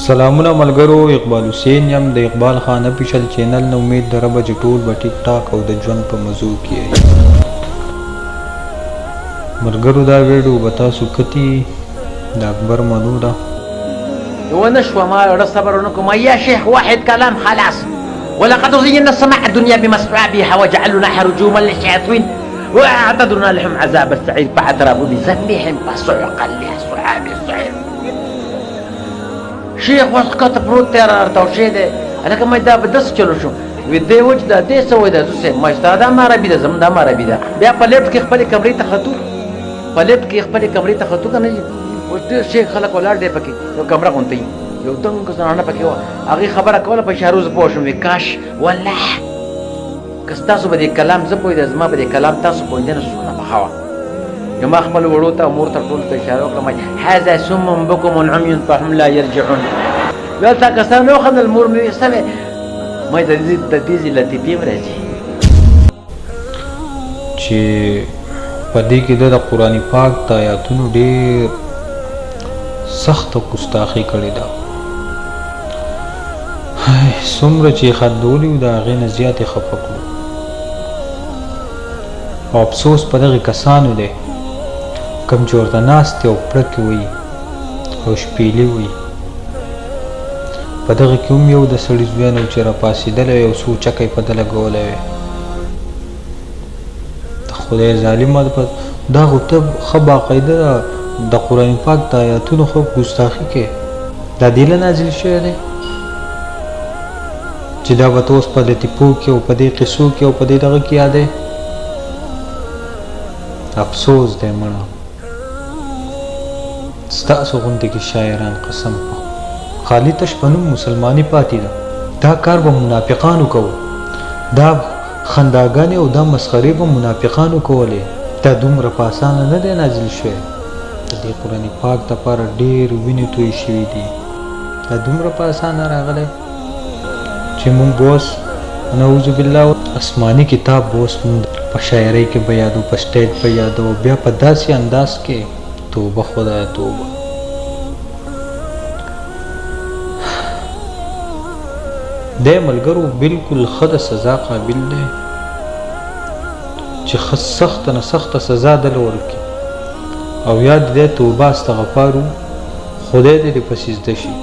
سلامونه ملګرو اقبال حسین یم د اقبال خان افیشل چینل نه امید لرم چې ټول به ټیک ټاک او د ژوند په مزو کې یئ. ملګرو دا ویډیو به تاسو کتی د اکبر منو ده. ونه شوه ما ړه صبر ونه کړ ما یا شیخ واحد کلام خلاص ولقد زينا السماء الدنيا بمصابيح وجعلناها رجوما للشياطين واعتدنا لهم عذاب السعير فاعترفوا بذنبهم فسحقا لاصحاب السعير. شیخ اوس ښکته پروت دی راته شی دی هلکه ما دا به داسې چلو شو وی دی وچ دا دی څه وایي دا زه ما چې دا هم عربي ده زموږ دا هم عربي ده. بیا په لفټ کې خپلې کمرې ته ختو، په لفټ کې خپلې کمرې ته ختو که نه اوس ډېر شیخ خلک ولاړ دی پکې یو کمره غونتی یو دنګه زنانه پکې وه، هغې خبره کوله په اشارو زه پوه شوم. وی کاش والله که ستاسو په دې کلام زه پوهېدم، زما په دې کلام تاسو پوهېدی نو څومره به ښه وه. نو ما خپل وړو ته او مور ته ټولو ته اشاره وکړه، ما هذا سم بکم عمی فهم لا یرجعون. بیا تا کسان وخندل، مور مې ویل څه وایې؟ ما د دې ځای لطیفې هم راځي. چې په دې کې ده د قرآن پاک د آیاتونو ډېر سخته ګستاخي کړې ده. څومره چې یې خندولي وو د هغې نه زیات یې خفه کړو. او افسوس په دغې کسانو دی کوم چې ورته ناست دي او پړکې وهي او شپېلي وهي. په دغې کې هم یو د سړي زوی نه و چې راپاڅېدلی وی او څو چکه یې په ده لګولی وی. د خدای ظالمه دا خو ته ښه باقاعده د قرآن پاک د آیاتونو ښه ګستاخي کوې، دا دې له نازل شوی دی چې دا به ته اوس په لطیفو کې او په دې قصو کې او په دې دغه کې یادوې؟ افسوس دی مړه ستاسو غوندې کې شاعران قسم په خالي تش په نوم مسلماني پاتې ده. دا کار به منافقانو کوو، دا خنداګانې او دا مسخرې به منافقانو کولې، دا دومره په اسانه نه دی نازل شوی، د دې قرآن پاک دپاره ډېر وینې تویې شوي دي، دا دومره په اسانه راغلی چې مونږ به اوس نعوذ بالله اسماني کتاب به اوس مونږ په شاعرۍ کې به یادو، په سټیج به یادو، بیا په داسې انداز کې توبه خدایه توبه. دی ملګرو بلکل ښه د سزا قابل دی چې ښه سخته نه سخته سزا دله ورکړي او یا دې دی توبه استغفار خدای دې په سجده شي.